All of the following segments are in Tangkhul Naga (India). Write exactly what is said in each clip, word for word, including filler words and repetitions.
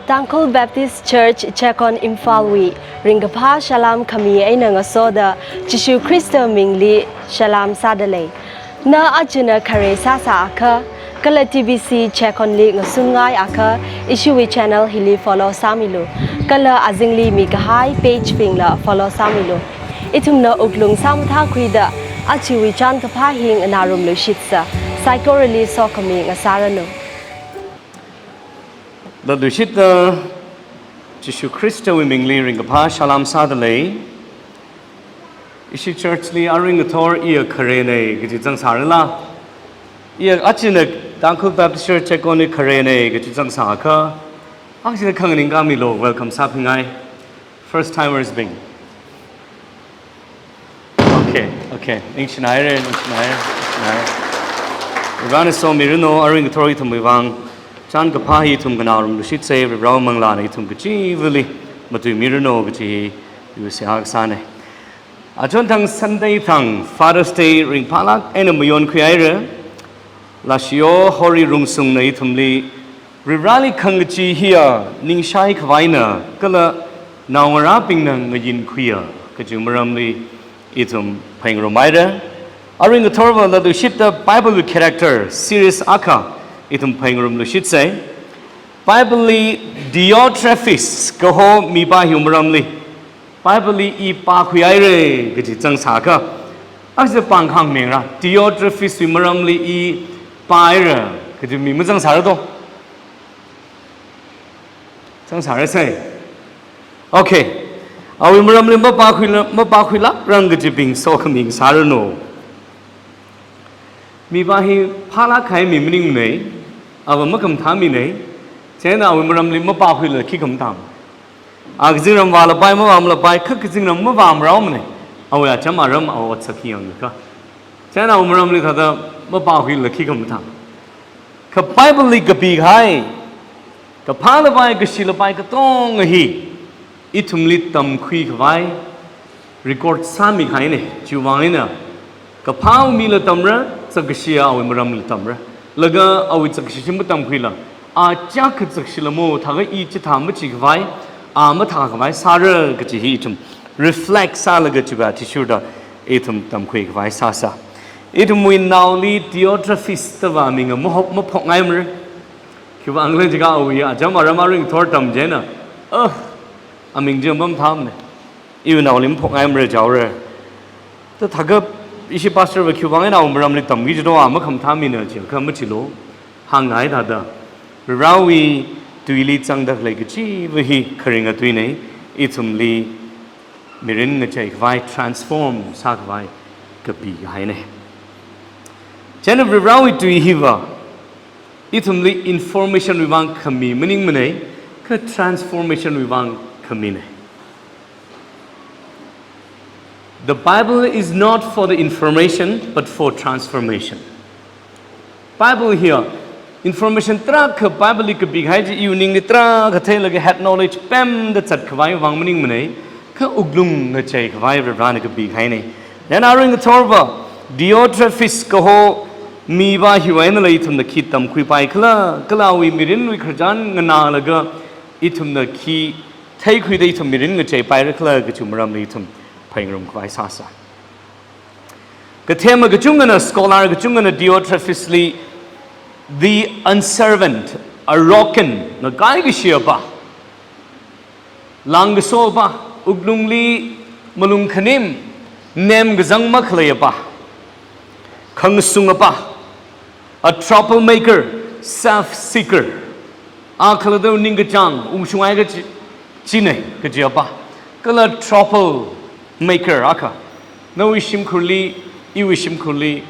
Tangkhul Baptist Church Checkon Imphal wui ringkaphā salām khami eina ngasoda Jishu Khrista mingli salām sādalei. Na achina khare sāsā akha, kala T B C Checkon li ngasungai akha, ishiwui channel hili follow sāmilu. Kala azingli mikahai page bingla follow sāmilu. Ithumna wuklung sāmathākhuida, achiwui chānkaphā hi nganārumlu shitsa, saikorali sokhami ngasāranu. Latluishitta Jishu Khristawui mingli ringkaphā salām sādalei. Ishi church li aring ngathor iya kharena kaji zangsārala? Iya achina Tangkhul Baptist Church Checkon li kharena kaji zangsā akha, achina khanganing kamilu, welcome sāphingai. First timers bing. Okay, okay. Ningshinaire, ningshinaire, ningshinaire. Varena somiranu, aring ngathor ithumwui vang chānkaphā hi ithum nganārumlushitsei, Varewui manglāna ithum kachivali matuimiranu kaji hi iwui seihā kasāna. Achonthang Sunday thang Father's Day ringphālāk eina mayonkhuihaira. Lashiyo Hori Rungsungna ithumli, Varivarali khangachee hiya ningshai khavaina, kala naongarābingna ngayinkhuiya kaji maramli ithum phāngarumhaira. Aring ngathorva latluishitta Bible character series akha ithum phāngarumlushitsei. Bible li Diotrephes kaho mipā hiwui maramli Bible li i pākhuihaira kaji zangsā akha. Aja pāng khangmengra, Diotrephes wui maramli i pāhaira kaji mi mazangsāra do? Zangsārasei. Okay. Awui maramli mapākhuila-, mapākhuilākrang kajibing sokhami ngasāranu. Mipā hi phālāk kahai mi maningnei, ava makhamathā minei, chieina awui maramli mapākhuila khi khamathā. A kazingram vālapai, mavāmalapai, kha kazingram mavāmaraomanei. Awui acham aram, awui otsak hi yangakha. Chieina awui maramli thāda mapākhuila khi khamathā. Kha Bible li kapikahai, kaphālapai, kashilapai katonga hi ithumli tamkhui khavai record sāmikahainei. Chiwui vang eina kaphā mila tamra, zakkashi awui maramli tamra. Laga awui zakkashi chi matamkhuila, a chiyākha zakshilamo, thākha i chithā machi khavai, a mathā khavai sāra kaji hi ithum reflect sālaga chiwui athishurda ithum tamkhui khavai sāsa. Ithumwui naoli Diotrephes da vāminga mahop maphokngaimara. Khiwui vang khala jiakha awui acham aram aring ngathor tam chieina, ah, aming chi mamathāmanei. Iwui naoli maphokngaimara jaora. Da thākha ishi pastor va khiwui vang eina awui maramli tamki jido, a makhamathā mina jiakha machilu. Hāngngai thāda, Varewui tuili zangda khalei kachiva hi kharinga tuinei, ithumli mirin ngachei khavai, transform sākhavai kapikahainei. Chieina Varewui tui hiva ithumli information wui vang khami maningmanei, kha transformation wui vang khaminei. The Bible is not for the information, but for transformation. Bible hiya information tarākha Bible li kapikahai chi iwui ningli tarākha theilaga head knowledge pemda zatkhavai vang maningmanei, kha wuklung ngachei khavai Varena kapikahainei. Chieina aring ngathorva Diotrephes kaho mipā hiwui einala ithumna khi tamkhuipai khala, kala awui mirinwui khararchan nganālaga ithumna khi theikhuida ithum mirin ngacheipaira khala kajiwui maramli ithum phāngarum khavai sāsa. Kathema kachungkhana, scholar kachungkhana Diotrephes li the unservant, arrogant, ngakai kashiyapa, lāngkasopa, wuklungli malung khanim, nem kazang makhaleipa, khangasunga pa, a troublemaker, self seeker. A khalattawui ningkachāng ungshunghai kachi, chinei kajipa. Kala troublemaker akha. Nawui shimkhurli, iwui shimkhurli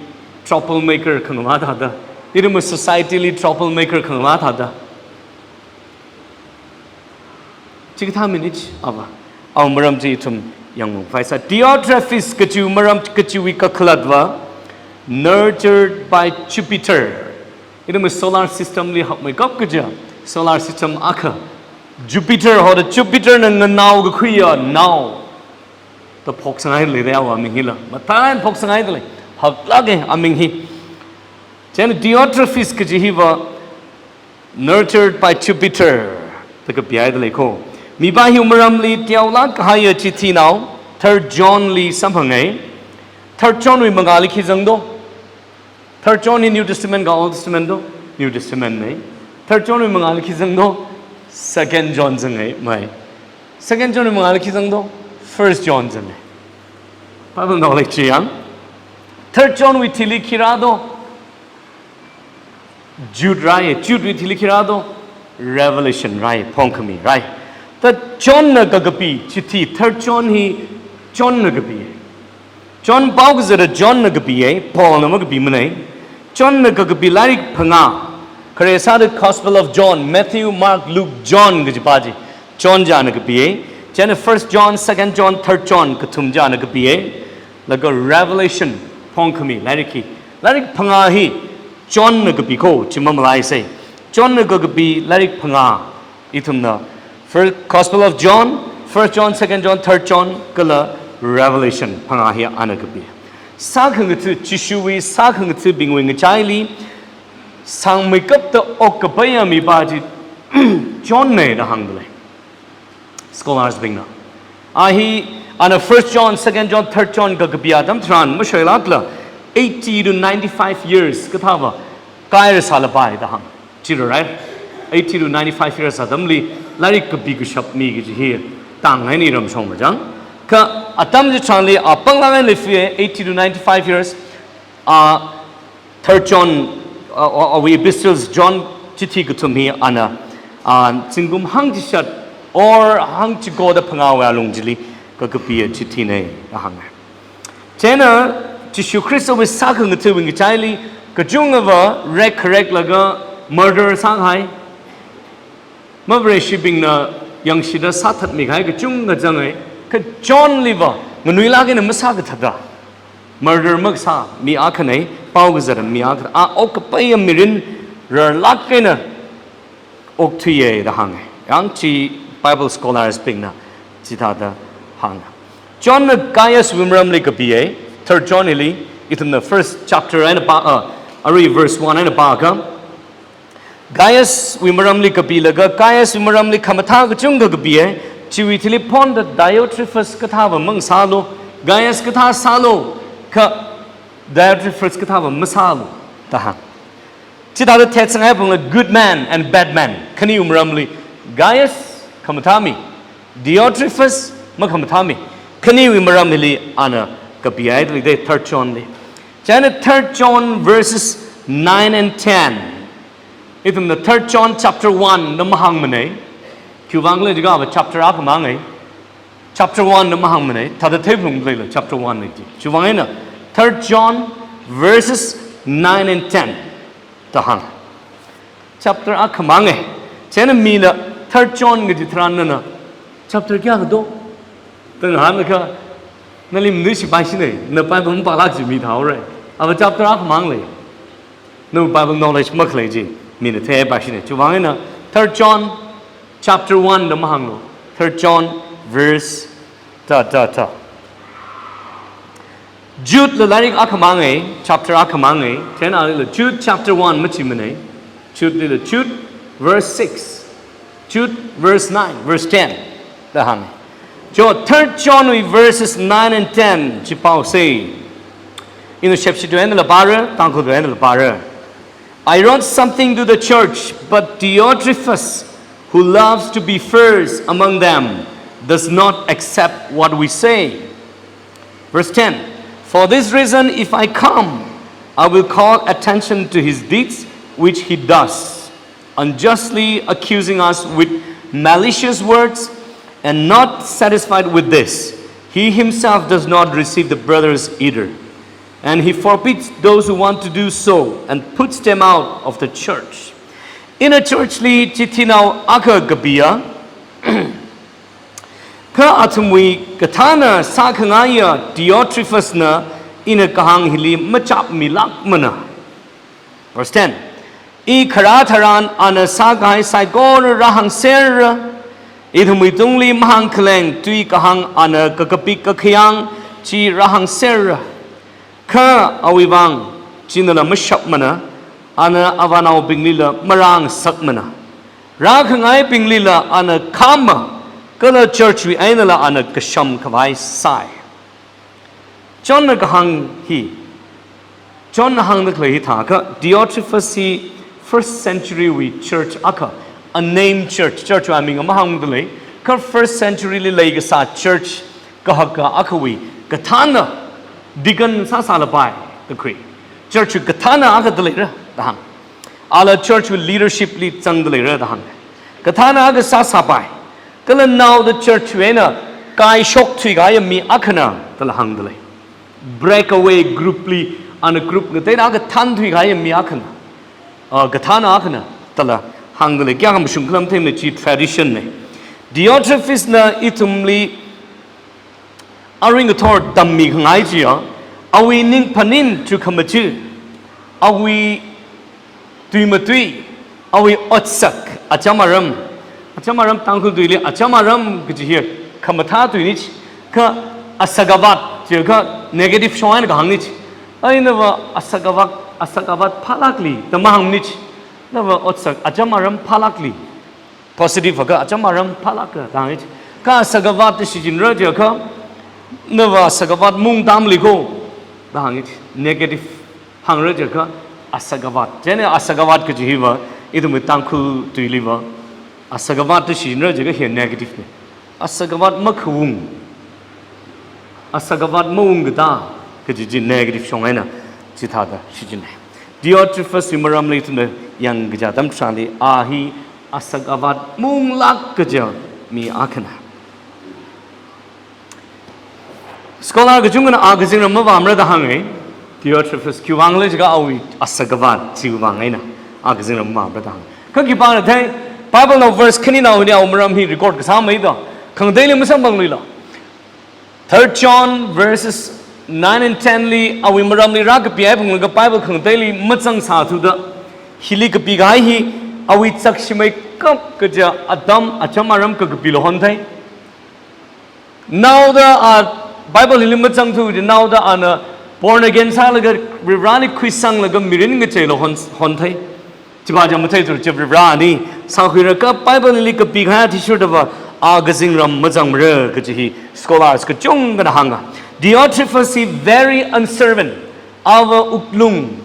troublemaker khangavā thāda, ithumwui society li troublemaker khangavā thāda, chikathā minei ava. Awui maram chi ithum yangungphaisa. Diotrephes kajiwui maram, kajiwui kakhalatva, nurtured by Jupiter. Ithumwui solar system li hakmeikap kaja solar system akha. Jupiter hoda, Jupiter na nganao kakhuiya nao da phoksanghailei da awui aming hila. Matailāk eina phoksanghaidalei. Haklāke aming hi. Chieina Diotrephes kaji hiva nurtured by Jupiter. Taka piaida leiko. Mipa hiwui maramli teolāk kahaiya chithinao, Third John li samphanga. Third John wui mangāli khi zangdo? Third John hi New Testament ka Old Testament do? New Testament na. Third John wui mangāli khi zangdo? Second John zanga, mai. Second John wui mangāli khi zangdo? First John zanga. Bible knowledge chi yang. Third John wui thili khi rādo? Jude rāya, Jude wui thili khi rādo? Revelation rāya, phongkhami rāya. Ta John na kakapi chithi, Third John hi John na kapi. John paokazata John na kapiya, Paul na makapimana. John na kakapi lairik phangā. Khare sāda Gospel of John, Matthew, Mark, Luke, John kajipa chi John china kapiya. Chieina First John, Second John, Third John kathum china kapiya. Laga Revelation, phongkhami lairik hi. Lairik phangā hi John na kapiko, chi mamalaisa. John na kakapi lairik phangā. Ithumna First Gospel of John, First John, Second John, Third John, kala Revelation phangā hi ana kapi. Sākhangatha, Jishuwui sākhangathabingwui ngachaili sāngmeikapta okkapaiya mipa chi John na da hāngda lei, scholars bingna. A hi, ana First John, Second John, Third John kakapi atam tharan mashoilākla eighty to ninety-five years kathāva kaira sālapai da hānga. Chi rārai, eighty to ninety-five years atamli lairik kapi kashap mi kaji hi tāngngaina, ramshong machang. Kha atam chitharanli a panglāk eina leifa, eighty to ninety-five years, a Third John, uh, or, or epistles, John chithi kathum hi ana, uh, zingkum hangchishat or hangchiko da phangāwui alung chili kakapiya chithina da hānga. Chieina Jishu Khristawui sākhangathabing ngachaili kachungkhava rekkhareklaga murder sākahai, mavareshibingna yangshida sāthatmi kahai kachungkha zanga, kha John liva nganuilāk eina masākathata. Murder makasā mi akhana, paokazata mi akhana, a okkapaiya mirin rarlāk eina okthuiya da hānga. Yang chi Bible scholars bingna chithāda hānga. John na Gaius wui maramli kapiya, Third John hili, ithumna first chapter eina pā, uh, arui verse one eina pāakha. Gaius wui maramli kapilaga, Gaius wui maramli khamathā kachungkha kapiya, chiwui thili phonda Diotrephes kathāva mangasālu, Gaius kathā sālu, kha Diotrephes kathāva masālu da hānga. Chithāda thetsanghai apongla good man and bad man, khaniwui maramli Gaius khamathā mi, Diotrephes makhamathā mi, khaniwui maramli ana kapihaida lei Third John li. Chieina Third John verses nine and ten. Ithumna Third John chapter one na mahāngmana. Khiwuivang khala jiakha va chapter akhamanga. Chapter one na mahāngmana. Thāda theiphalung leila chapter one na chi. Chiwuivang eina Third John verses nine and ten da hānga. Chapter akhamanga. Chieina mina Third John kaji tharan nana chapter kayākha do da ngahānakha, nali manuiship paishina, na Bible mapālāk kaji mi thāhaora. Ava chapter akhamang lei. Na Bible knowledge makhalei chi mina theipaishina. Chiwuivang eina Third John chapter one da mahānglu. Third John verse ta, ta, ta. Jude la lairik akhamanga, chapter akhamanga, chieina alila Jude chapter one machimana, Jude lila Jude verse six, Jude verse nine, verse ten da hānga. Cho Third John wui verses nine and ten chi paosa. Ina Shepshi tuina la pāra, Tangkhul tuina la pāra. I wrote something to the church, but Diotrephes, who loves to be first among them, does not accept what we say. Verse ten, for this reason, if I come, I will call attention to his deeds which he does, unjustly accusing us with malicious words, and not satisfied with this, he himself does not receive the brothers either. And he forbids those who want to do so and puts them out of the church. Ina church li chithinao akha kapiya, kha athumwui kathāna sākhangaiya Diotrephes na ina kahāng hili machapmilākmana. Verse ten. I kharā tharan ana sākahai saikora rāhāngsera, ithumwui tungli mahāngkhaleng tui kahāng ana kakapik kakhayang chi rāhāngsera. Kha awui vang chinala mashapmana, ana avānaobinglila marāngasakmana. Rākhangaibinglila ana khama, kala church wui einala ana kasham khavai sai. Johnna kahāng hi, Johnna hāngda khalei hithākha, Diotrephes hi first century wui church akha, a name church, church wui aming amahāngda lei, kha first century li leikasā church kahaka akhawui kathāna deacon sāsālapai da khui. Church wui kathāna akha da leira da hāng. Ala church wui leadership li zangda leira da hāng. Kathāna akha sāsāpai. Kala naoda church wui eina kaishok thuikahaiya mi akhana dala hāngda lei. Breakaway group li, ana group ngateida akha thānthuikahaiya mi akhana, ah, kathāna akhana dala hāngda lei. Kayākha mashung khala matheimana, chi tradition na. Diotrephes na ithumli arui ngathor tammi khangai chiya, awui ningphanin, chukhamachi, awui tuimatui, awui otsak, acham aram. Acham aram Tangkhul tuili acham aram kaji hi khamathā tuini chi, kha asakavāt chiakha negative shong eina kahāngni chi. Ai nava asakavāt, asakavāt phālākli da mahāngni chi. Nava otsak, acham aram phālākli. Positive akha, acham aram phālāka da hāngi chi. Kha asakavāt da shichinra chiakha, nava asakavāt maungtamli ko da hāngi chi. Negative hāngra chiakha asakavāt. Chieina asakavāt kaji hiva, ithumwui Tangkhul tuiliva asakavāt da shichinra chiakha hi negative na. Asakavāt makhaung, asakavāt maungkatā kaji chi negative shong eina chithāda shichinna. Diotrephes wui maramli ithumna yangkaja atam tharanli, a hi asakavāt maunglāk kaja mi akhana. Scholar kachungkhana a kazingram mavāmara da hānga. Diotrephes khiwuivang khala jiakha awui asakavāt chiwuivang eina a kazingram mavāmara da hānga. Kha khipāna thei, Bible nao verse khaninao hina awui maram hi record kasāmei da, khangateili masamphangluila. Third John verses nine and ten li awui maramli rākapi haiphunglaga Bible khangateili mazangsāthuda, hili kapikahai hi awui chakshi meikap kaja atam, acham aram kakapi lo hon thei. Naoda a Bible hili mazangthu chi, naoda ana born again sālaga Varivarāli khuisanglaga mirin ngachei lo hon, hon thei. Chiva chi matheithura chi Varivarāna sākhuira, kha Bible hili kapikahai athishurdava a kazingram mazangmara kaji hi scholars kachungkhana hānga. Diotrephes hi very uncertain, ava wuklung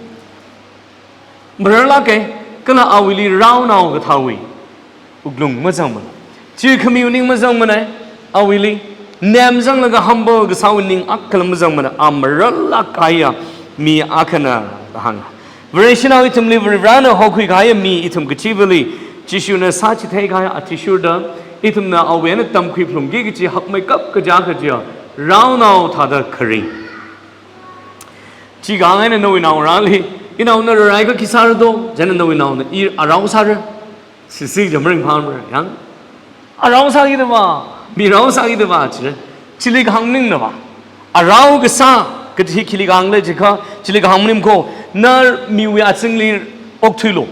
mararlāka, kala awuili raonao kathāwui wuklung mazangmana. Chi khamiwui ning mazangmana, awuili nemzanglaga humble kasāwui ning akhala mazangmana, a mararlāk kahaiya mi akhana da hānga. Vareshinao ithumli Varivarāna hokhuikahaiya mi ithum kachivali Jishuna sāchitheikahai athishurda, ithumna awui eina tamkhui phalungki kaji hakmeikap kaja kaja raonao thāda kharing. Chi kahāng eina nawui naongarāli, inao na rarai kha khi sāra do, chieina nawui naona i arao sāra. Sisi ja maringphāmara, yang. Arao sāki da va, mi rao sāki da va, chira. Chili kahāng maningna va. Arao kasā, kaji hi khili kahāng lei jiakha, chili kahāng maning ko, na miwui azingli okthuilu.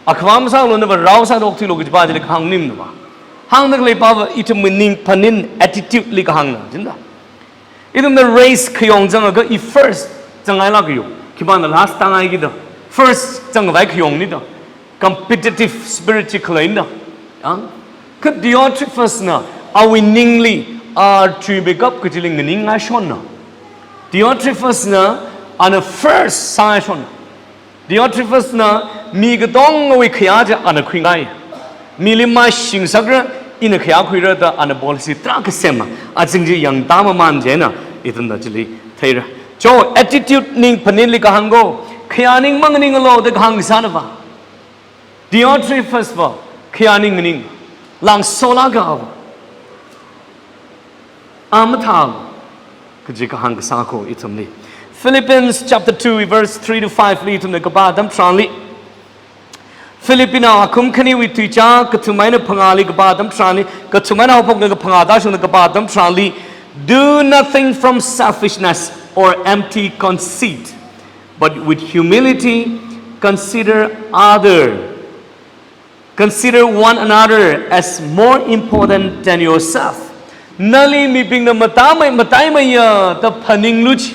Akhava masālu, nava rao sāda okthuilu kajiva chili kahāng maningna va. Hāngda khalei pava ithumwui ningphanin attitude li kahāngna, jinda. Ithumna race khayong zangakha i first zangngailāk kayo. Khipāna last tāngaiki da. First zangkhavai khayongni da. Competitive spirit chi khaleina da. Yang? Kha Diotrephes na awui ningli a chuimeikap kajili nganingngaishonna. Diotrephes na ana first sāngaishonna. Diotrephes na mi katongawui khayā chi ana khuingai. Mili mashing sakra, ina khayā khuira da ana policy tarākha sema. Azing chi yangtāmamān chieina ithumna chili theira. Cho attitude ningphaninli kahāng ko, khayā ning manganingalu da kahāng sāna va. Diotrephes va khayā ning nganing. Langsolāka va. A mathā kaji kahāng kasā ko ithumli. Philippians chapter two verse three to five li ithumna kapā atam tharanli, Philippinao akhum khaniwui tuicha kathum eina phangāli kapā atam tharanli, kathum eina haophokna kaphangā tāshungna kapā atam tharanli, "Do nothing from selfishness or empty conceit, but with humility consider other." Consider one another as more important than yourself. Nali mibingna matāmei, mataimeiya da phaninglu chi.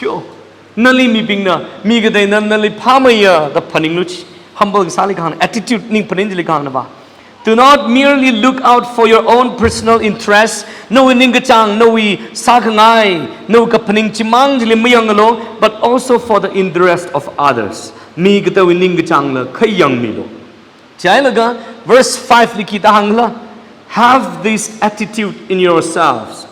Yo, nali mibingna, mi kateina nali phāmeiya da phaninglu chi. Humble kasāli kahāng, attitude ningphanin chili kahāngna ba. Do not merely look out for your own personal interests. Nawui ningkachāng, nawui sākhangai, nawui kaphaning chimang chili mayanglu, but also for the interest of others. Mi kateiwui ningkachāngla kha yangmilu. Chieina laga verse five li khi da hāngla, "Have this attitude in yourselves,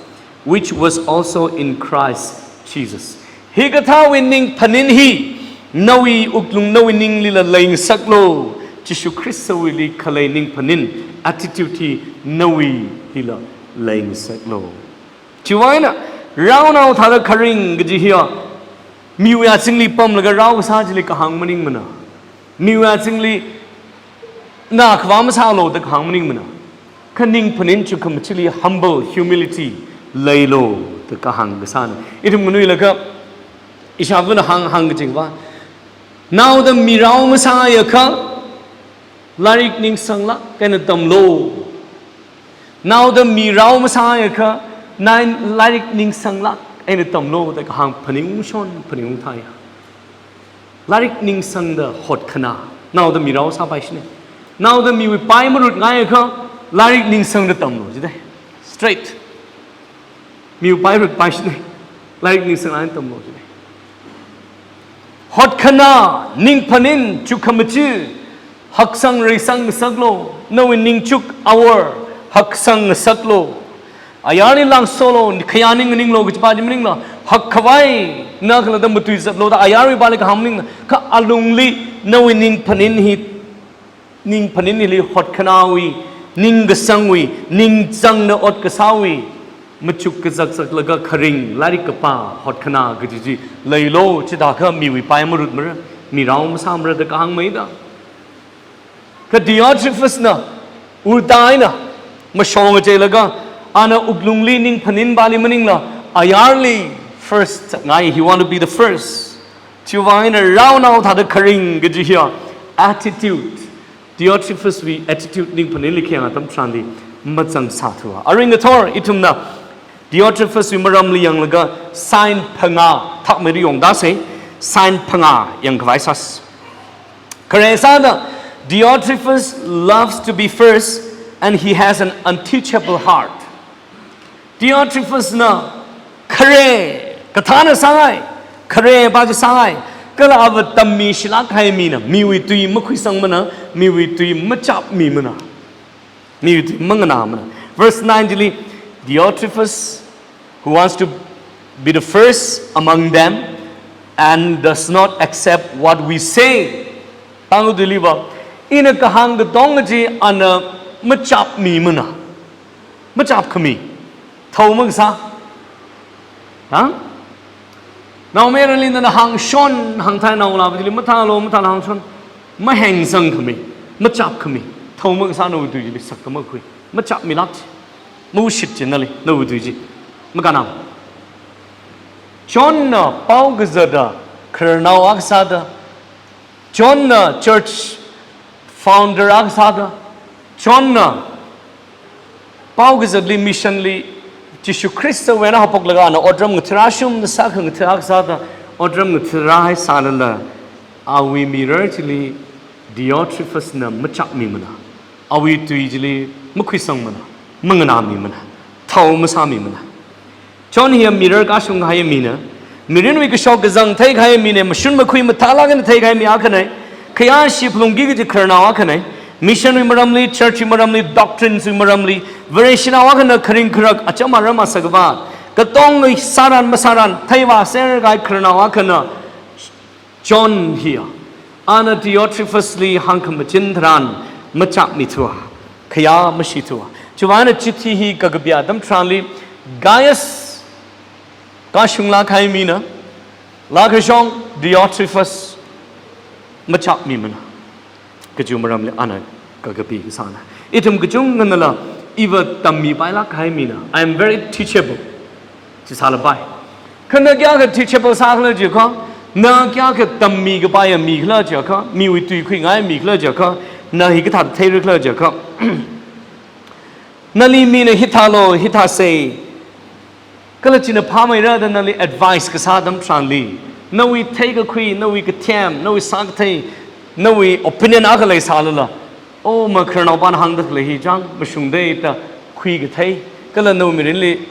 which was also in Christ Jesus." Hikathāwui ningphanin hi nawui wuklung, nawui ninglila leingasaklu. Jishu Khristawuili khalei ningphanin, attitude hi nawuilila leingasaklu. Chiwui eina, raonao thāda kharing kaji hiya, miwui azingli pamlaga rao kasā chili kahāng maningmana. Miwui azingli na khavā masālu da kahāng maningmana. Kha ningphanin chukhamachili humble, humility, leilu da kahāng kasāna. Ithum nganuilakha, ishāvana hāng, hāng kaji va, naoda mi rao masāakha, lairik ningsanglāk eina tamlu. Naoda mi rao masāakha, nana lairik ningsanglāk eina tamlu da kahāng phaningungshon, phaningungthāya. Lairik ningsangda hotkhanā, naoda mi rao sāpaishina. Naoda miwui pai marutngaiakha, lairik ningsangda tamlu jida. Straight. Miwui pai marutpaishina. Lairik ningsanglāk eina tamlu jida. Hotkhanā, ningphanin, chukhamachee, haksang reisangngasaklu, nawui ningchuk awor haksang ngasaklu. Ayarli langsolu, khayā ning nganinglu kajipa chi maningla, hakkhavai, na khalatta matuizatlu da ayarwui pāli kahāng maningla, kha alungli nawui ningphanin hi, ningphanin hili hotkhanāwui, ningkasangwui, ningchāngna ot kasāwui, machuk kazakzaklaga kharing, lairik kapā, hotkhanā kaji chi leilu, chithākha miwui pai marutmara, mi rao masāmara da kahāngmeida. Kha Diotrephes na, ulta eina, mashong ngacheilaga, ana wuklungli ningphanin pāli maningla, ayarli first ngai, he want to be the first. Chiwui eina raonao thāda kharing kaji hiya, attitude. Diotrephes wui attitude ningphaninli khayang atam tharanli mazangsāthua. Arui ngathor ithumna Diotrephes wui maramli yanglaga sign phangā thakmeida yangdasei, sign phangā yangkhavai sāsa. Khare sāda, Diotrephes loves to be first and he has an unteachable heart. Diotrephes na khare kathāna sāngai, khare pa chi sāngai, kala ava tammishilāk kahai mina, miwui tui makhuisangmana, miwui tui machapmimana, miwui tui manganāmana. Verse nine chili, Diotrephes, who wants to be the first among them and does not accept what we say. Tangkhul tuili va, ina kahāng katonga chi ana machapmimana. Machapkhami. Thao makasā. Ha? Naomayarali nana hāngshon, hāngthai naolāva chili mathālu, mathālu hāngshon. Mahengsangkhami. Machapkhami. Thao makasā nawui tui chili sakta makhui. Machapmilāk chi. Maushit chi nali, nawui tui chi. Makānam. Johnna pao kazata, khararnao akha sāda. Johnna church founder akha sāda. Johnna pao kazatli, missionli, Jishu Khristawui eina haophoklaga ana otram ngathar, ashumna sākhangathar akha sāda, otram ngathar hai sālala, awui mirror chili Diotrephes na machapmimana. Awui tui chili makhuisangmana, manganāmimana, thao masāmimana. John hiya mirror kashung kahai mina, mirinwui kashok kazang theikahai mina, mashun makhui mathālāk eina theikahai mi akhana, khayāshi phalungki kaji khararnao akhana, missionwui maramli, churchwui maramli, doctrineswui maramli, Vareshinao akhana kharing kharak acham aram asakva, katonga sāran masāran theiva serkahai khararnao akhana, John hiya, ana Diotrephes li hāngkhamachin tharan machapmithua, khayā mashithua. Chiwui eina chithi hi kakapi atam tharanli, Gaius kashunglāk kahai mina, lākhashong Diotrephes machapmimana. Kaji maramli ana kakapi kasāna. Ithum kachungkhanala, iva tammipailāk kahai mina, I am very teachable. Chi sālapai. Kha na kayākha teachable sākhala jiakha, na kayākha tammi kapaiya mikhala jiakha, miwui tui khuingai mikhala jiakha, na hikathā theira khala jiakha, nali mina hithālu, hithāsei, kala china phāmeira da nali advice kasā atam tharanli, nawui theikakhui, nawui kathem, nawui sākathei, nawui opinion akha leisālala, oh, makhararnaopana hāngda khalei hi chang mashungda da khuikathei, kala nawui mirinli,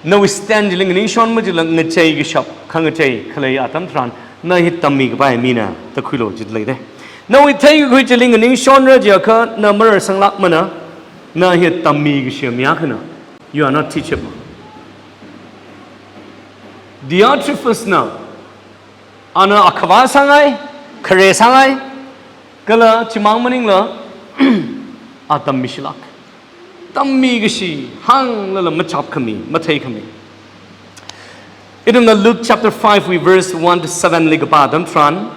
nawui stand chili nganingshon machila ngacheikashap, khangachei khalei atam tharan, na hi tammi kapai mina da khuilu jida leida. Nawui theikakhui chili nganingshonra jiakha na mararsanglākmana, na hi tammi kashi mi akhana. You are not teachable. Diotrephes na, ana akhavā sāngai, khare sāngai, kala chimang maningla, a tammi shilāk. Tammi kashi hānglala machap khami, mathei khami. Ithumna Luke chapter five wui verse one to seven li kapā atam tharan,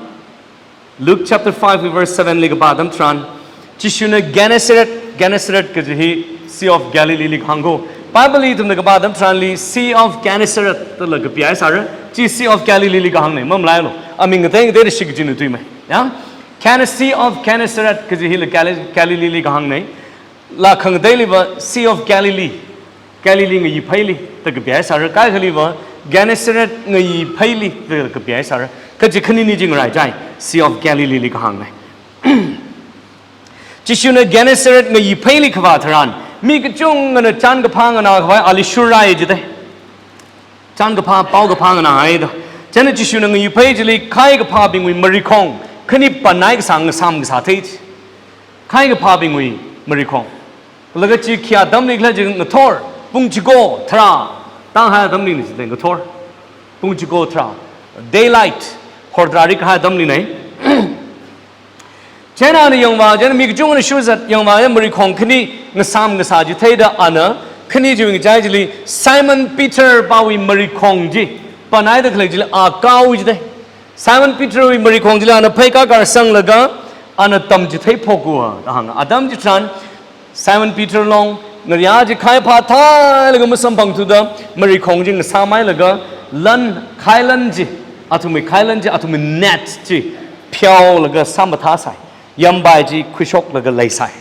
Luke chapter five wui verse seven li kapā atam tharan, Jishuna Gennesaret, Gennesaret kaji hi Sea of Galilee li kahāng ko. Bible li ithumna kapā atam tharanli Sea of Gennesaret dala kapihaisāra, chi Sea of Galilee li kahāngna, mamalailu. Aming ngatei ngateida shikachin tuimei. Ya? Gene-, Sea of Gennesaret kaji hila Gali-, Galilee li kahāngna. Laa khangateiliva Sea of Galilee, Galilee ngayi pheili da kapihaisāra, kaikhaliva Gennesaret ngayi pheili da kapihaisāra. Kaji khanini chi ngaraichai, Sea of Galilee li kahāngna. Jishuna Gennesaret ngayi pheili kavā tharan, mi kachungana chānkaphā nganākhavai ali shurrai jida. Chānkaphā, paokaphā nganāhaida. Chieina Jishuna ngayi phei chili khaikaphābingwui marikhong, khani panai kasā ngasām kasā thei chi. Khaikaphābingwui marikhong. Laga chi khi atamli khala chi ngathor, pung chiko, tharā, tānghai atamli ni jida ngathor. Pung chiko tharā, daylight, hordrari kahai atamli na. Chieina ana yangvā, chieina mi kachungana shurzat yangvā, ya marikhong khani ngasām kasā chi theida ana, khani chiwui ngachai chili Simon Peter pawui marikhong chi, panaida khalei chili a kao jida. Simon Peter wui marikhong chili ana pheikakar sanglaga, ana tamchithei phokua da hānga. Atam chitharan, Simon Peter long, ngaria chi khai phāthailaga masamphangthuda, marikhong chi ngasāmhailaga, lan, khailan chi, athumwui khailan chi, athumwui net chi, pheolaga sāmathāsai. Yambai chi khuishoklaga leisai.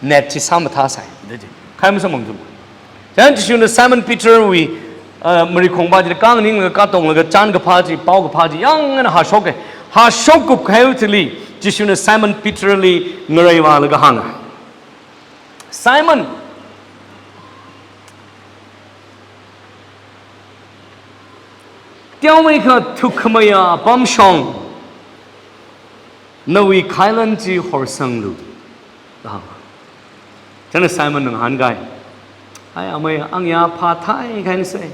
Net chi sāmathāsai. Da chi. Khai masamphangthu. Chieina Jishuna Simon Peter wui, uh, marikhongpa chi khanganinglaga katonglaga chānkaphā chi, paokaphā chi, yangna hāshoka. Hāshokkup kahaiwui thili, Jishuna Simon Peter li ngareivālaga hānga. Simon, teomeikha thukkhamayā apam shong, nawui khailan chi horsanglu. Da hānga. Chieina Simon na ngahānkai. Ai, amei, angayā phāthai kahaina se.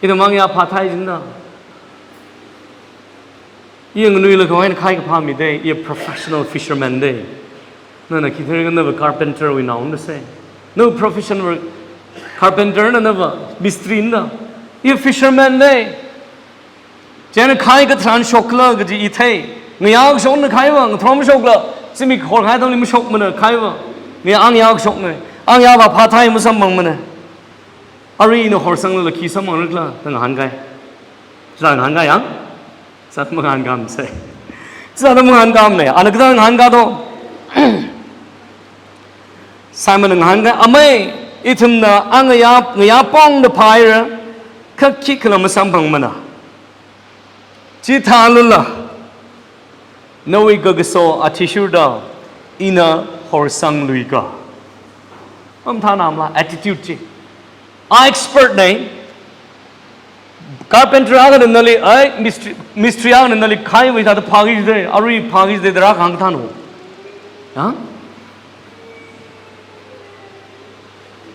Ithum angayā phāthai jida. Iya nganuilakha eina khaikaphā mi da, iya professional fisherman da. Nana khi theikhala nava carpenter wui naona se. Nava professional carpenter na, nava mistri na. Iya fisherman da. Chieina khai katharan shokla kaji i thei. Ngayā kashokna khaiva, ngathor mashokla, zimik horkahai atamli mashokmana khaiva. Ngayā angayā kashokna. Angayāva phāthai masamphangmana. Arui ina horsanglala khi samphangra khala, da ngahānkai. Chithā ngahānkai yang? Chithā mangahānkāmana se. Chithā mangahānkāmana. Ana kathā ngahānka do? Simon na ngahānkai, amei, ithumna angayā, ngayā pongda phāhaira, kha khikhala masamphangmana. Chithālala, nawui kakaso athishurda ina horsangluika. Mamathānamala attitude chi. A expert na, carpenter akhana nali, ai, mistri, mistri akhana nali khaiva hithāda phāki jida, arui phāki jida da rākahāng kathāna. Ha?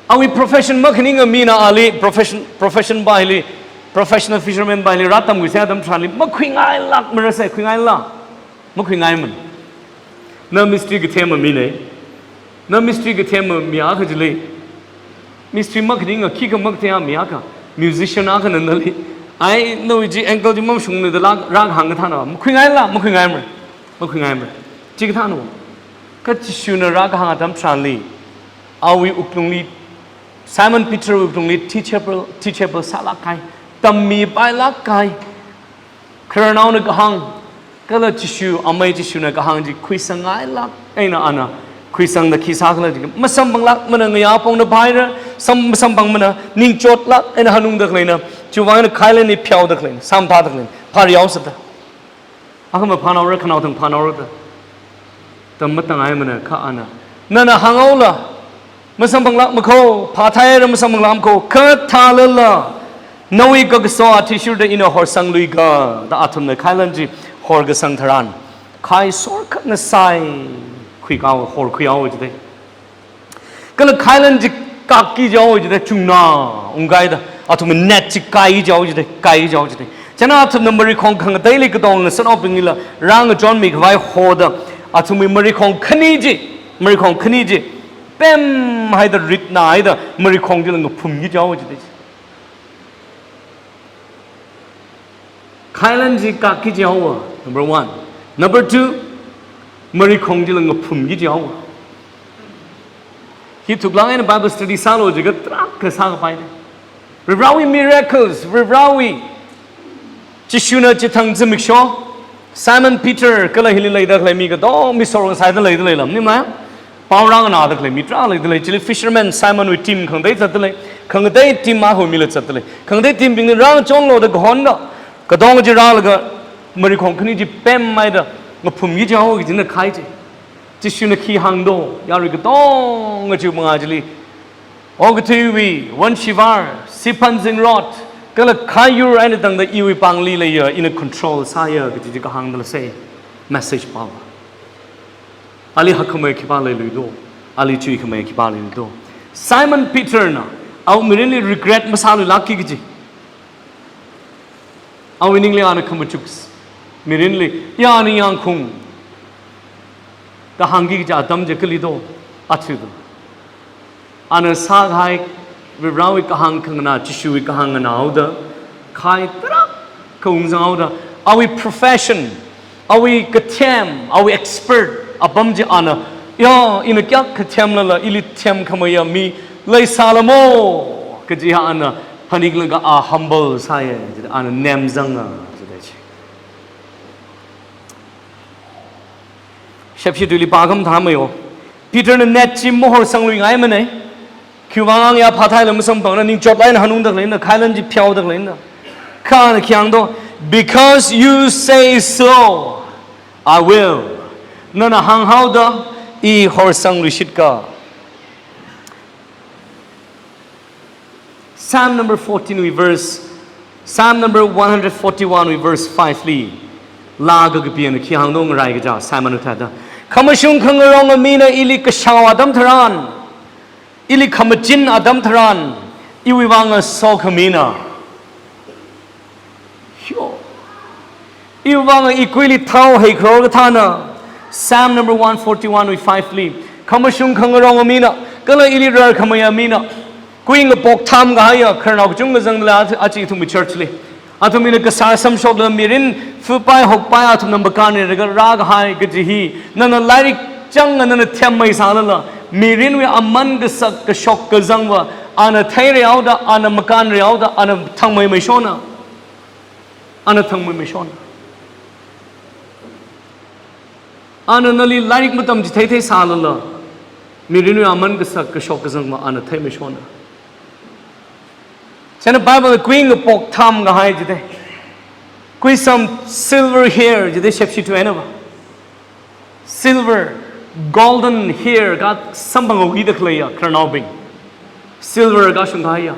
Awui profession makhaninga mina ali profession, profession pa hili, professional fisherman pa hili rātamkhuisai atam tharanli makhuingailākmara se, khuingaila. Makhuingaimana. Na mistri kathema mina. Na mistri kathema mi akha chili. Mistri makhaninga khikha makathei mi akha. Musician akhana nali, ai, nawui chi ankle chi mamashungna da rā, rākahāng kathāna. Makhuingaila, makhuingaimara. Makhuingaimara. Chi kathāna. Kha Jishuna rākahāng atam tharanli, awui wuklungli, Simon Peter wuklungli teachable, teachable sālāk kahai, tammipailāk kahai, khararnaona kahāng, kala Jishu, amei Jishuna kahāng chi khuisangngailāk eina ana khuisangda khi sākhala chi masamphanglākmana, ngayā pongda phāhaira, sam, masamphangmana, ningchotlāk eina hanungda khaleina, chiwui vang eina khailan hi pheoda khaleina, sāmathāda khaleina, phārihaosāda. Akhama phānhaora, khanaothang phānhaora da. Tam matangaimana kha ana. Nana hānghaola, masamphanglākmakho, phāthaihaira masamphanglākmakho, khathālala nawui kakaso athishurda ina horsangluiga, da athumna khailan chi horkasang tharan, khai sorkhatna sai khuikao, horkhuihaowa jidei. Kala khailan chi kakki jihaowa jidei, chungna ungkaida, athumwui net chi kaiki jihaowa jidei, kaiki jihaowa jidei. Chieina athumna marikhong khangateili katonga ngasātnao pinglila rāngachonmi khavai hoda, athumwui marikhong khani chi, marikhong khani chi pemhaida, ritna haida, marikhong chila ngaphumki jihaowa jidei. Khailan chi kakki jihaowa, number one. Number two, marikhong chila ngaphumki jihaowa. Hi thuklāk eina Bible study sālu jiakha tarākha sākapainei. Varivarāwui miracles, Varivarāwui, Jishuna chithang zimiksho, Simon Peter kala hili leida khalei mi katonga mi sorngasaida leida leilam, nimai? Pao rānganāda khalei mi tarā leida lei, chili fisherman Simon wui team khangatei zatda lei, khangatei team mahomila zatda lei, khangatei team bingna rāngachonlu da kahonda, katonga chi rālaga marikhong khani chi pemhaida ngaphumki jihaowa kajina khai chi. Jishuna khi hāngdo, yarui katonga chiwui mangā chili, okathuiwui, wonshivar, siphan zingrot, kala khayur eina tangda iwui pāngli leiya, ina control sāya kaji chi kahāngda leisei, message pao. Ali hakkhamei khipā leiluido, ali chuikhamei khipā leiluido. Simon Peter na awui mirinli regret masāluilākki kaji. Awui ningli ana khamachuk, mirinli, ya ana yangkhung, da hāngki kaji atam chi kalido, athumdo. Ana sākahai Varivarāwui kahāng khanganā, Jishuwui kahāng nganāhaoda, khai tarākha ungzanghaoda, awui profession, awui kathem, awui expert apam chi ana, ya, ina kayākha themlala, ili themkhameiya mi leisālamo kaji ha ana phaninglaga a humble sāya, ana nemzanga jidei chi. Shepshi tuili pākhamathā meiyo. Peter na net chi mahorsangluingaimanei. Khiwui vang hāngya, phāthaila masamphangna, ningchot eina hanungda khaleina, khailan chi pheoda khaleina. Kha ana khi hāngdo, "Because you say so, I will." Nana hānghaoda i horsangluishitka. Psalm number fourteen wui verse, Psalm number one hundred forty-one wui verse five li, laa kakapi ana khi hāngdo, ngaraikaja Psalm ana thāda, "Khamashung khangaronga mina ili kashao atam tharan, ili khamachin atam tharan, iwui vanga sokhamina." Hyo. Iwui vanga ikuili thao heikharor kathāna. Psalm number one forty-one wui five li, khamashung khangaronga mina, kala ili rarkhameiya mina, kui ngapok tham kahaiya, khararnao kachungkha zangda lei aja ithumwui church li. Athum ina kasā samshokla mirin, fupai hokpai athumna makanrilaga rākahai kaji hi, nana lairik changa nana themmei sālala, mirinwui aman kasak kashok kazangva ana theiraoda, ana makanraoda, ana thangmeimeishona. Ana thangmeimeishona. Ana nali lairik matamchitheithei sālala, mirinwui aman kasak kashok kazangva ana theimeishona. Chieina Bible kui ngapok tham kahai jidei. Kui some silver hair jidei, shepshi tuinava. Silver, golden hair kasamphangwuida khaleiya khararnaobing. Silver kashung kahaiya.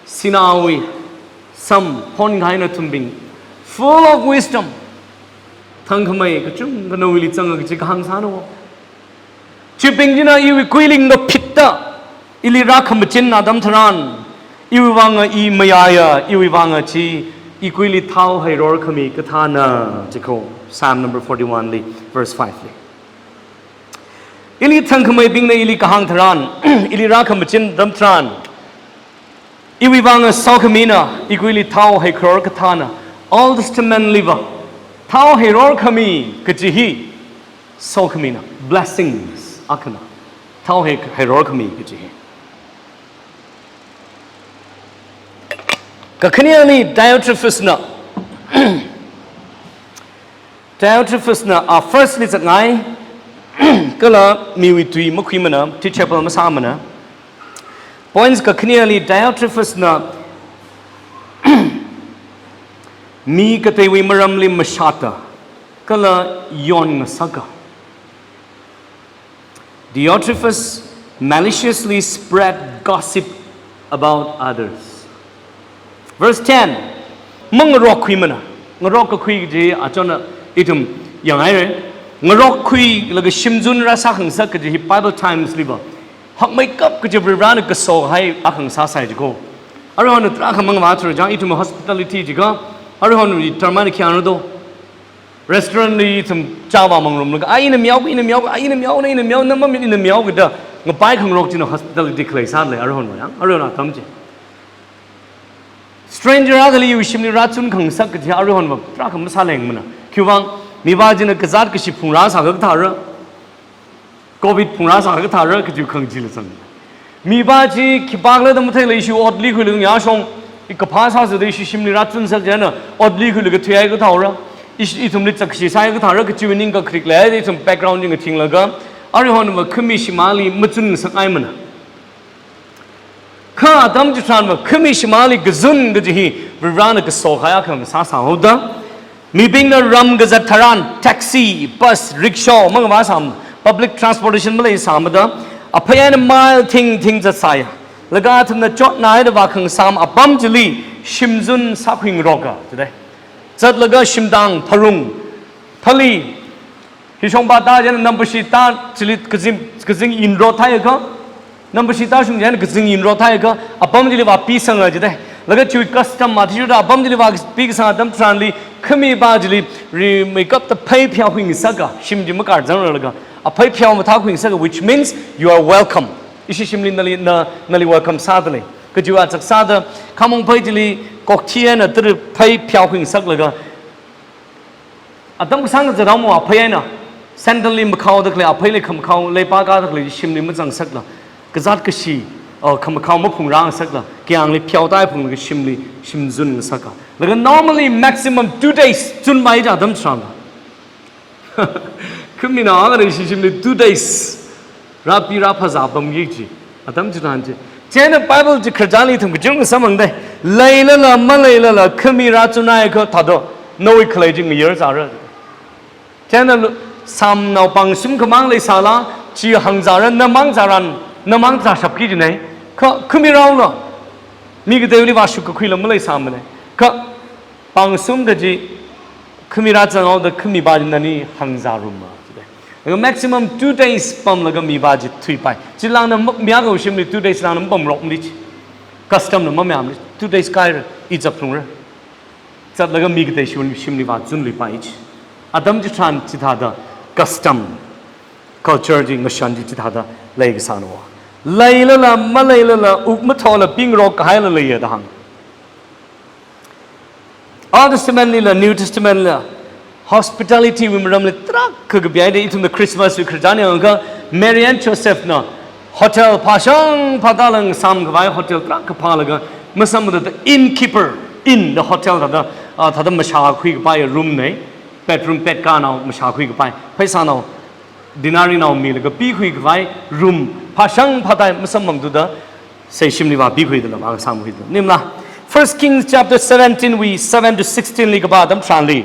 Sinaowui sam phon kahaina athumbing. Full of wisdom. Thangkhamei kachungkha nawuili zanga kaji kahāng sāna. Chibing china iwui kuili ngaphitta, ili rākhamachin atam tharan, iwui vanga i mayāya, iwui vanga chi, ikuili thao heiror khami kathāna, jiko, Psalm number forty-one li, verse five li. Ili thangkhameibingna ili kahāng tharan, ili rākhamachin atam tharan, iwui vanga sokhamina, ikuili thao heikharor kathāna, Old Testament liva, thao heiror khami kaji hi, sokhamina, blessings akhana, thao hei, heiror khami kaji hi. Kakhaneli Diotrephes na, Diotrephes na a first li zatngai, kala miwui tui makhuimana, teachable masāmana. Points kakhaneli Diotrephes na mi kateiwui maramli mashāta, kala yonngasaka. Diotrephes maliciously spread gossip about others. Verse ten. Mangarokkhuimana. Ngarokkakhui kaji achonna ithum yanghaira. Ngarokkhuilaga shimzun rāsākhangasak kaji hi Bible times liva hakmeikap kaji Varivarana kaso hai akha ngasāsai jiko. Aruihon tarākha mangavā thura jang ithum hospitality jika. Aruihon tarmana khayang rado. Restaurant li ithum chāvā mangarumlaga, "Ai, ina miao, ina miao, ai, ina miao, na ina miao, na mamit ina miao," kada ngapai khangarok china hospitality khalei sālei, aruihon mayang, aruihon atam chi. Stranger akhali iwui shimli rāchun khangasak kaji aruihon va tarākha masālengmana. Khiwuivang, mipā china kazāt kashi phungrā sākha kathāra. Covid phungrā sākha kathāra kaji khangachila zang. Mipā chi khipākhala da matheila ishi otli khuilaga ngayāshong, i kaphā sāsāda ishi shimli rāchunsak china, otli khuilaga thuihai kathāra. Ishi ithumli zakshi sāhai kathāra kajiwui ningkakharik leida ithum background chi ngathinglaga, aruihon va khami shimāli machun ngasakngaimana. Kha atam chitharan va khami shimāli kazun kaji hi Varivarana kaso kahai akha ngasāsāhaoda. Mibingna ram kazat tharan, taxi, bus, rickshaw, mangavā sāma, public transportation maleisāmada, aphei eina mile thingthing zatsāya. Laga athumna chotnaida vākhangasam apam chili shimzun sākhuingaroka, jidai. Zatlaga shimtang, pharung, thali, hishongpa ta china nampashi ta chili kazing, kazing inro thaiakha, nampashi ta shung china kazing inro thaiakha, apam chili vāpisanga jidai. Laga chiwui custom athishurda apam chili vāpikasang atam tharanli, khami pā chili rimeikapta phei pheokhuingasaka, shim chi makārzangralaga, aphei pheo mathākhuingasaka, which means you are welcome. Ishi shimli nali, na, nali welcome sādalei. Kajiwui azak sāda, khamong phei chili kokthi eina tara phei pheokhuingasaklaga, atam kasāng kazat haomo aphei eina, sandal li makhaoda khalei, apheili khamakhao, leipā kāda khalei shimli mazangsakla, kazāt kashi, uh, khamakhao maphungrāngasakla, kayāngli pheotāphunglaga shimli shimzun ngasaka. Laga normally maximum two days chunpai ja atam tharan. Khaminao akhana ishi shimli two days rāpi rāphazā pamki kaji. Atam chitharan chi. Chieina Bible chi khararchanli ithum kachungkha samphangdei. Leilala maleilala khami rāchunhaiakha thāda, nawui khalei chi ngayarzāra. Chieina lu-, sāmnao pāngshum khamang leisāla, chi hāngzāra, namang zāran, namang zāshapki jinei. Kha khami rāula, mi kateili vāshukkakhuila maleisāmanei. Kha pāngshum kaji khami rāzanghaoda khami pā chi nani hāngzāruma jidai. Laga maximum two days pamlaga mi pā chi thuipai. Chilangna ma-, mi akhawui shimli two days lāngna mapamrokmali chi. Custom na mamayāmali. Two days kāhaira, i zaplungra. Zatlaga mi katei shim-, shimli vāchunluipai chi. Atam chitharan chithāda custom, culture chi ngashan chi chithāda leikasāna. Leilala maleilala uk mathola pingrok kahaila leiya da hāng. Old Testament lila, New Testament lila, hospitality wui maramli tarākha kapihaida, ithumna Christmas wui khararchan yangakha, Mary and Joseph na hotel phāshang phātāla ngasāmkhavai hotel tarākha phālaga, masamda the innkeeper, inn, the hotel thāda, ah, thāda mashākhui kapai room nei, bedroom, bed kanao mashākhui kapai, pheisānao, denarinao milaga pikhui khavai room phāshang phātāi masamphangthuda, sei shimli vāpikhuida la, vāngasāmkhuida la. Nimla, First Kings chapter seventeen wui seven to sixteen li kapā atam tharanli.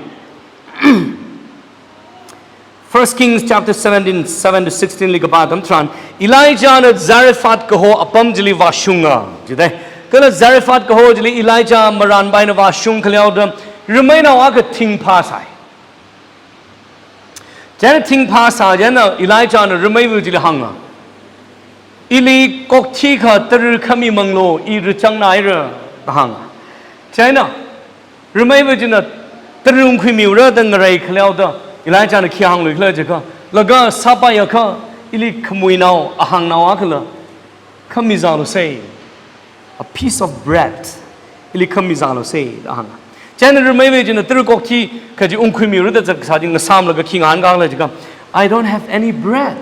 First Kings chapter seventeen, seven to sixteen li kapā atam tharan, Elijah na Zarephath kaho apam chili vāshunga, jidai. Kala Zarephath kaho chili Elijah marānpaina vāshung khaleoda, rameinao akha thing phāsai. Chieina thing phāsā chieina Elijah na rameiva chili hānga. Ili kokthi kha tara khami manglu, i rachangnaira, da hānga. Chieina rameiva china tara ungkhuimiura da ngarei khaleoda, Elijah na khi hānglui khala jiakha, laga sāpaiakha, ili khamuinao, ahāngnao akhala, khami zālusei. A piece of bread. Ili khami zālusei, da hānga. Chieina rameiva china tara kokthi kaji ungkhuimiura da zatkasā chi ngasāmlaga khi ngahānkhala jiakha, "I don't have any bread."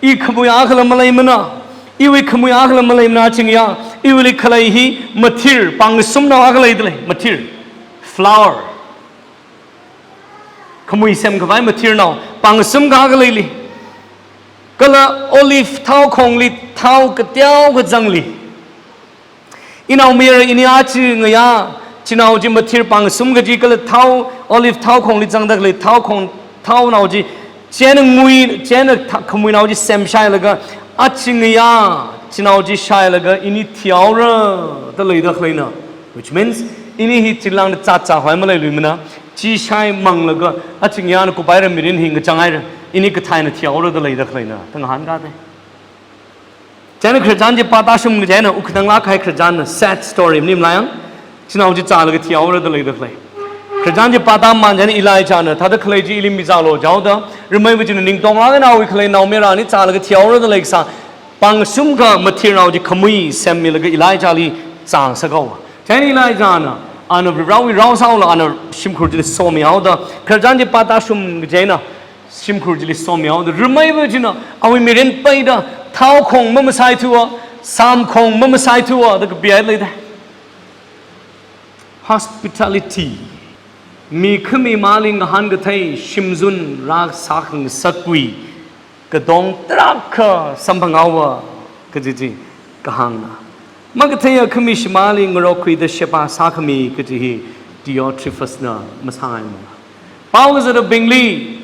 I khamui akhala maleimana. Iwui khamui akhala maleimana chingya. Iwuili khalei hi mathir, pāngasumnao akha leidalei, mathir. Flour. Khamui semkhavai mathirnao, pāngasum akha leili. Kala olive thao khongli, thao kateokha zangli. Inaomayara ini aja ngayā, Chinao chi mathir pangshum kaji kala thao, olive thao khongli zangda khalei thao khong, thaonao chi, chieina ngui, chieina tha-, khamuinao chi semshailaga, achingya, chinao chi shailaga, ini thihaora, da leida khaleina. Which means, ini hi chilangda zāzā hoi maleiluimana, chi shaimanglaga, achingya na kupaira mirin hi ngachanghaira, ini kathāna thihaora da leida khaleina, da ngahānkāda. Chieina khararchan chi pātāshum chieina, wukkhanang lāk kahai khararchanna, sad story maning malayang, chinao chi zālaga thihaora da leida khalei. Khararchan chi pātāmamān chieina Elijahna, thāda khalei chi ili mizālu jihaoda, rameiva china ningtonglāk eina awui khalei naomayara ani zālaga thihaora da leikasā, pangshum kha mathirnao chi khamui semmilaga Elijahli zāngasakhaowa. Chieina Elijahna, ana Varewui rao sāhaola ana shimkhur chili somihaoda, khararchan chi pātāshum chieina, shimkhur chili somihaoda, rameiva china, awui mirin peida, thao khong mamasaithuwa, sam khong mamasaithuwa, da kapihaida leida. Hospitality. Mi khamimali ngahānkathei shimzun rāsākhangasakwui katong tarākha samphanghaowa, kaji chi kahāngna. Makatheiya khami shimāli ngarokhuida sheba sākhami kaji hi Diotrephes na masāngaimana. Paokazatbingli,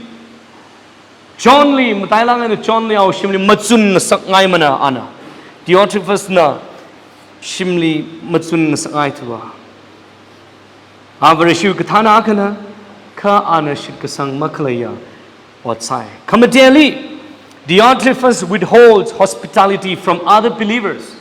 Johnli, matailāk eina Johnli awui shimli machun ngasakngaimana ana. Diotrephes na shimli machun ngasakngaithuwa. A Vareshiwui kathāna akhana, kha ana shitkasang makhaleiya ot sāi. Khamateli, Diotrephes withholds hospitality from other believers.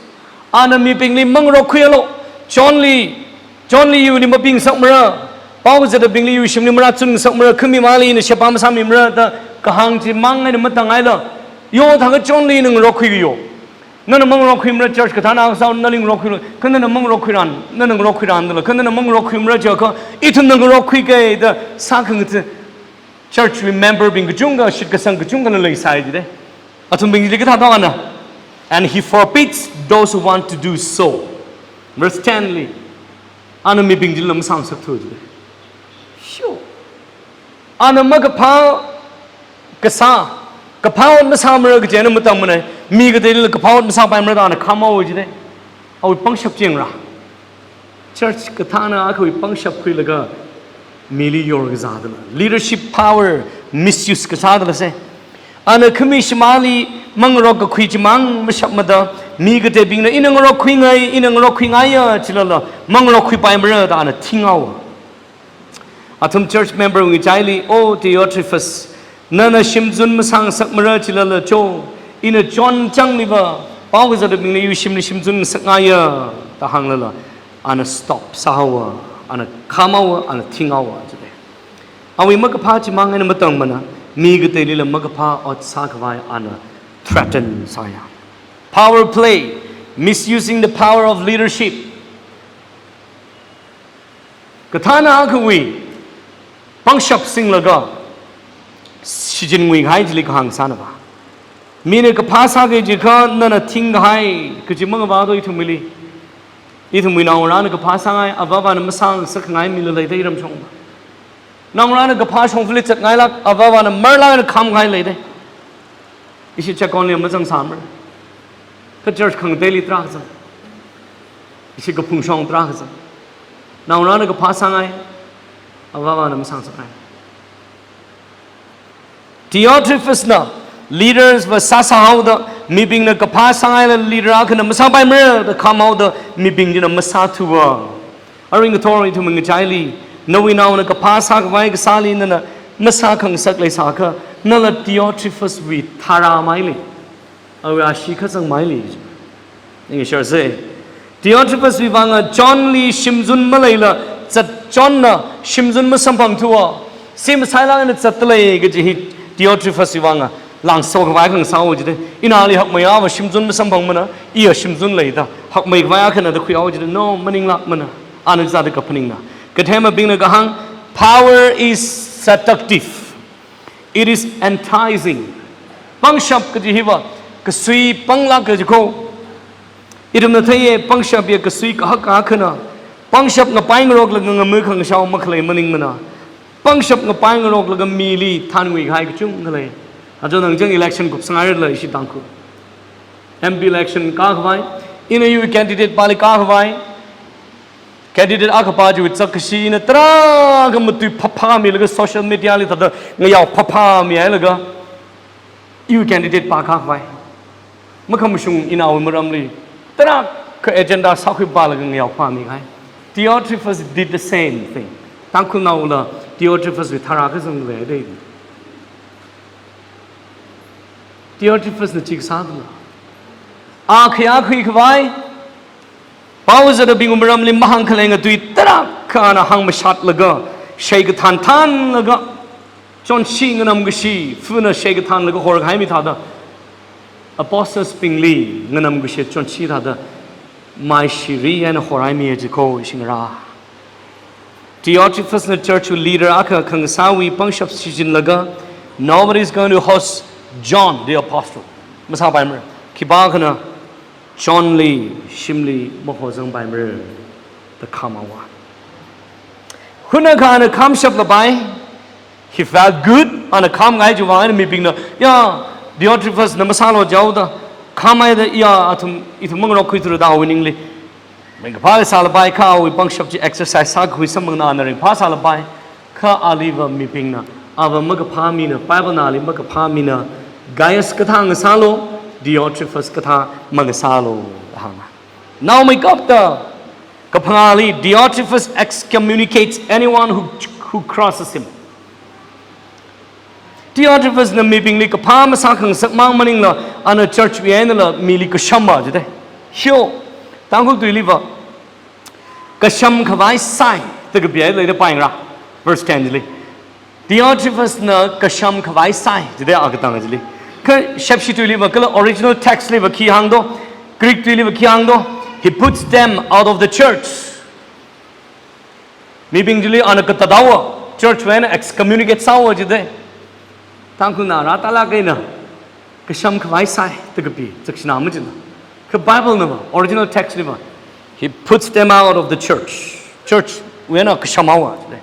Ana mibingli mangarokkhuialu, Johnli, Johnli iwuili mapingasakmara, paokazatbingli iwui shimli marachun ngasakmara, khamimali ina sheba masāmimara da kahāng chimang eina matangngaila, yo thākha Johnli ina ngarokkhuiyo. Nana mangarokkhuimara, church kathāna kasā nali ngarokkhuilu, kha nana mangarokhuiran, nana ngarokhuiran dala, kha nana mangarokhuimara jiakha, ithumna ngarokhuiki da sākhangatha church memberbing kachungkha, shitkasang kachungkhana leisai jide. Athumbingli kathā tong ana. And he forbids those who want to do so. Verse ten li, ana mibing chila masāngasakthu jide. Sure. Ana makaphā kasā, kaphā ot masāmara kaji ana matangmana, mi kateilila kaphā ot masāpaimara da ana khamao jide. Awui pangshap chi yangra. Church kathāna akhawui pangshap khuilaga mili yorkazā dala, leadership power misuse kasā dala se. Ana khami shimāli mangarokkakhui chimang mashapmada, mi kateibingna ina ngarokkhuingai, ina ngarokkhuingaiya jilala, mangarokkhuipaimara da ana thinghaowa. Athum church member ngachaili, "O Diotrephes, nana shimzun masāngasakmara jilala cho, ina John changliva, paokazatbingna iwui shimli shimzun ngasakngaiya," da hānglala, ana stop sāhaowa, ana khamhaowa, ana thinghaowa jide. Awui makaphā chimang eina matangmana, mi kateilila makaphā ot sākhavai ana threaten sāya. Power play, misusing the power of leadership. Kathāna akhawui pangshap singlaga shichin nguikahai chili kahāng sānava. Mina kaphā sāki jiakha nana thingkahai kaji mangavādo ithumwuili. Ithumwui naongarāna kaphā sāngai, avāvana masāngasakngai mila leida iramshong. Naongarāna kaphā shongfali zatngailāk, avāvana marlāk eina khamkahai leida. Ishi chekonli mazangsāmara. Kha church khangateili tarākha zang. Ishi kaphungshong tarākha zang. Naongarāna kaphā sāngai, avāvana masāngasakngai. Diotrephes na leaders va sāsāhaoda, mibingna kaphā sāngaila leader akhana masāpaimara da khamhaoda, mibing china masāthuwa. Arui ngathor ithum ngachaili, nawui naona kaphā sākhavai kasāli nana masākhangasak leisākha, nala Diotrephes wui tharāmaili, awui ashee kazangmaili. Ningshar se. Diotrephes wui vanga Johnli shimzun maleila, zat Johnna shimzun masamphangthuwa. Simasai lāngna zatdalei kaji hi Diotrephes wui vanga langsokhavai khangasāo jide. Ina ali hakmeiya va shimzun masamphangmana, iya shimzun leida hakmeikhavai akhana da khuihaowa jide. No, maninglākmana. Ana zāda kaphaningna. Kathemabingna kahāng, power is seductive. It is enticing. Pangshap kaji hiva, kasui panglāk kaji ko. Ithumna theiya pangshap ya kasui kahak akhana. Pangshap ngapai ngaroklaga ngamei khangashao makhalei maningmana. Pangshap ngapai ngaroklaga mili thānnguikahai kachungkha lei. Aja nang chang election kupsanghairala ishi Tangkhul. M P election kākhavai, ina iwui candidate pāli kākhavai. Candidate akha pa chiwui chak kashi ina tarākha matui phaphāmilaga social media li thāda ngayao phaphāmihailaga, iwui candidate pa khavai makhamashung inawui maramli tarākha agenda sākhuipalaga ngayao phāmikahai. Diotrephes did the same thing. Tangkhulnaola Diotrephes wui tharā kazang lei dei. Diotrephes na chi kasā dala. A khayā khuikhavai, pao zatabingwui maramli mahāngkhalei ngatui tarākha ana hāngmashatlaga, shei kathān thānlaga, chonshi nganamkashi, funa shei kathānlaga horkahai mi thāda, apostles bingli nganamkashi chonshi thāda, maishiri eina horhaimiya jiko ishingra. Diotrephes na church wui leader akha khangasāwui pangshap shichinlaga, "Nobody is going to host John the Apostle." Masāpaimara. Khipākhana Johnli shimli mahozangpaimara da khamawa. Hunakhana khamshap lapai. He felt good, ana khamngai chiwui vang eina mibingna, "Ya, Diotrephes na masālu jaoda, khamhaida, ya, athum, ithum mangarok khuithura da awui ningli." Ringkaphā sālapai kha awui pangshap chi exercise sākhui samphangna ana ringphā sālapai. Kha aliva mibingna, ava makaphā mina, Bible nali makaphā mina, Gaius kathā ngasālu, Diotrephes kathā mangasālu, hānga. Naomeikapta, kaphangāli, Diotrephes excommunicates anyone who, who crosses him. Diotrephes na mibingli kaphā masākhangasak mang maningla, ana church wui einala mili kashamma jide. Hio, Tangkhul tuiliva, kashamkhavai sai, da kapihaida leida paingra. Verse ten li. Diotrephes na kashamkhavai sai, jide akatang chili. Kha Shepshi tuiliva, kala original text liva khi hāngdo, Greek tuiliva khi hāngdo, "He puts them out of the church." Mibing chili ana katathaowa, church wui eina excommunicate sāhaowa jide. Tangkhulna rātala kaina, kashamkhavai sai, da kapi, chakshina machina. Kha Bible nava, original text liva, "He puts them out of the church." Church wui eina kashamhaowa jide.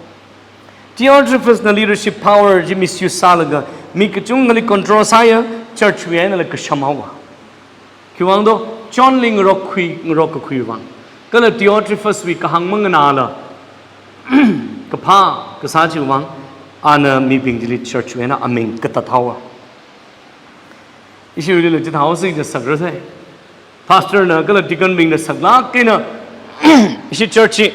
Diotrephes na leadership power chi misuse sālaga, mi kachungkhali control sāya, church wui einala kashamhaowa. Khiwui vangdo, Johnli ngarokkhui, ngarokkakhui vang. Kala Diotrephes wui kahāng manganāla, kaphā kasā chiwui vang, ana mibing chili church wui eina aming katathaowa. Ishiwuilila chithāhaosi ja sakrasai. Pastor na kala deacon bingna saklāk eina, ishi church chi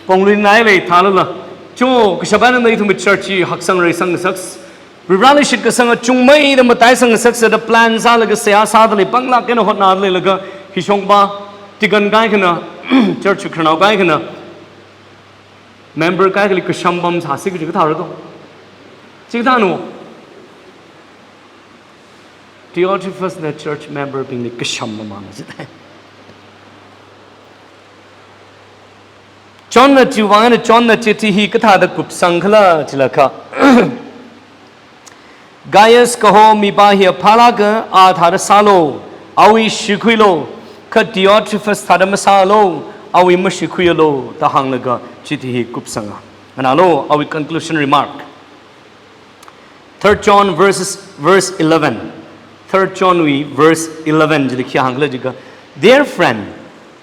ponglui nai lei thālala, cho, kashap eina ithumwui church chi haksang reisang ngasaks, Varivarāli shitkasanga chungmeida mataisang ngasaksa da plan sālaga seihā sāda lei, panglāk eina hotnada leilaga, hishongpa, deacon kaikhana, church wui khararnao kaikhana, member kaikhali kasham pamsāsi kaji kathāra do. Chikathāna. Diotrephes na church member bingli kasham mamāna jide. John na chiwui vang eina John na chithi hi kathāda kupsangkhala jilakha, Gaius kaho mipa hi aphālāka, a thāda sālu, awui shikhuilu, kha Diotrephes thāda masālu, awui mashikhuialu, da hānglaga chithi hi kupsanga. Nganālu, awui conclusion remark. Third John verses, verse eleven. Third John wui verse eleven chili khi hāngkhala jiakha, "Dear friend,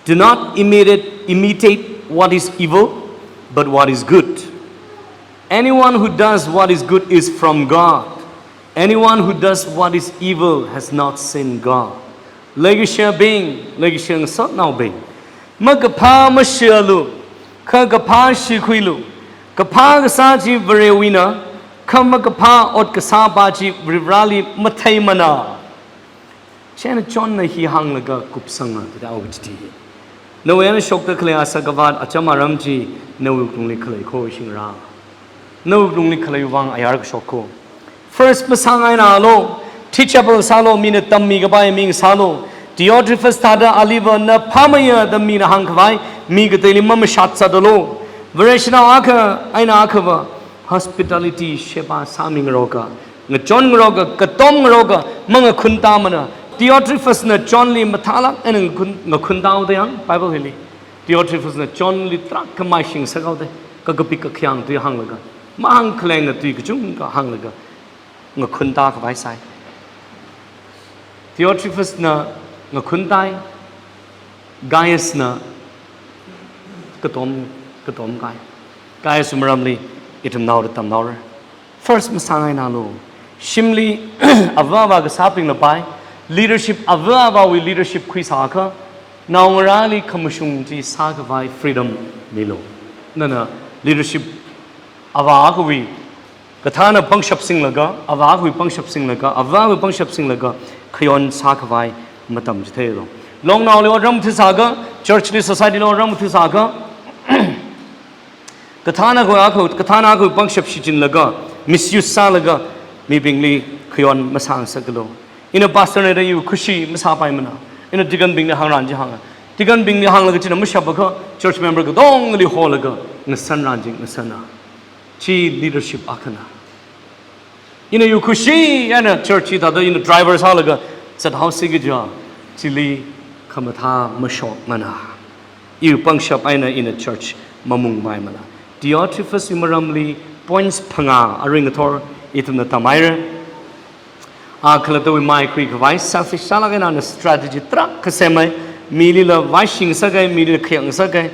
do not imitate, imitate what is evil, but what is good. Anyone who does what is good is from God. Anyone who does what is evil has not seen God." Leikashiyabing, leikashiya ngasotnaobing, makaphā mashialu, kha kaphā shikhuilu. Kaphā kasā chi Varewuina, kha makaphā ot kasāpa chi Varivarāli matheimana. Chieina John na hi hānglaga kupsanga, da awui chithi. Nawui eina shokda khalei asā kavāt acham aram chi nawui wuklungli khalei kho shingra. Nawui wuklungli khalei vang ayar kashok kho. First masāngainalu, teachable sālu, mina tammi kapai mi ngasālu. Diotrephes thāda aliva na phāmeiya da mina hāngkhavai, mi kateili mamashat sādalu. Vareshinao akha eina akhava hospitality, sheba sāmingaroka, ngachonngaroka, katomngaroka, mangakhuntā mana. Diotrephes na John li mathālāk eina ngakhun, ngakhuntāhaoda yang, Bible hili. Diotrephes na John li tarākha maishingasakhaoda, kakapik kakhayang tui hānglaga, mahāngkhalei ngatui kachungkha hānglaga, ngakhuntākhavai sai. Diotrephes na ngakhuntāi, Gaius na Katom, katom kai. Kai sumramli, ithum naoda tamnaora. First masāngainalu. Shimli, ava ava kasābingla pai. Leadership, ava avawui leadership khuisākha. Naongarāli khamashung chi sākhavai freedom milu. Nana leadership ava akhawui kathāna pangshap singlaga, ava akhawui pangshap singlaga, ava akhawui pangshap singlaga, khayon sākhavai matam chitheilu. Longnaoli otram thusākha, church li society li otram thusākha, kathāna akhawui akha, kathāna akhawui pangshap shichinlaga, misuse sālaga, mibingli khayon masāngasaklu. Ina pastor na da iwui khushi masāpaimana. Ina deacon bingna hāngran chi hānga. Deacon bingna hānglaga china mashapakha, church member katongali holaga, ngasanran chi ngasana. Chi leadership akhana. Ina iwui khushi eina church chi thāda ina driver sālaga zathaosi kaja, chili khamathā mashokmana. Iwui pangshap eina ina church mamungpaimana. Diotrephes wui maramli points phangā arui ngathor ithumna tamhaira. A khalattawui mai khuikhavai, selfish sālāk eina ana strategy tarākha semhai, milila vaishingasakhai, milila khayakngasakhai,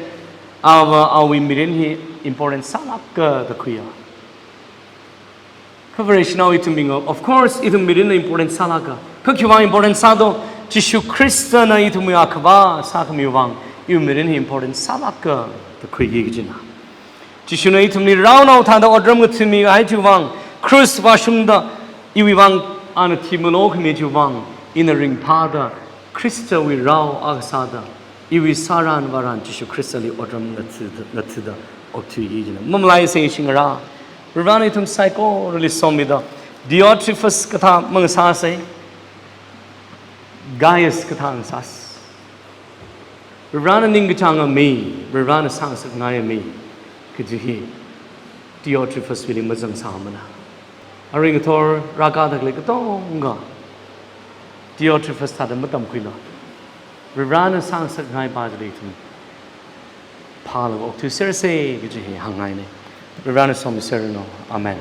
ava awui mirin hi important sālāka da khuiya. Kha Vareshinao ithumbing, of course, ithum mirinna important sālāka. Kha khiwuivang important sādo, Jishu Khristana ithumwui akhava sākhamiwui vang, iwui mirin hi important sālāka da khuiki kajina. Jishuna ithumli raonao thāda otram ngathami kahai chiwui vang, cross vāshungda iwui vang ana thimalo khami chiwui vang, ina ringphāda Khristawui rao akha sāda, iwui sāran vāran Jishu Khristali otram ngathada, ngathada okthuiki kajina. Mamalai sing shingra, Varena ithum saikorali somida, Diotrephes kathā mangasāsei, Gaius kathā ngasāsei. Varena ningkachānga mi, Varena sāngasakngai mi, kaji hi Diotrephes wuili mazangsāmana. Arui ngathor rākā thakli katonga Diotrephes thāda matamkhuilu. Varena sāngasakngai pa chili ithum phālaga okthuiserasei kaji hi hāngngaina. Varena somiserranu. Amen.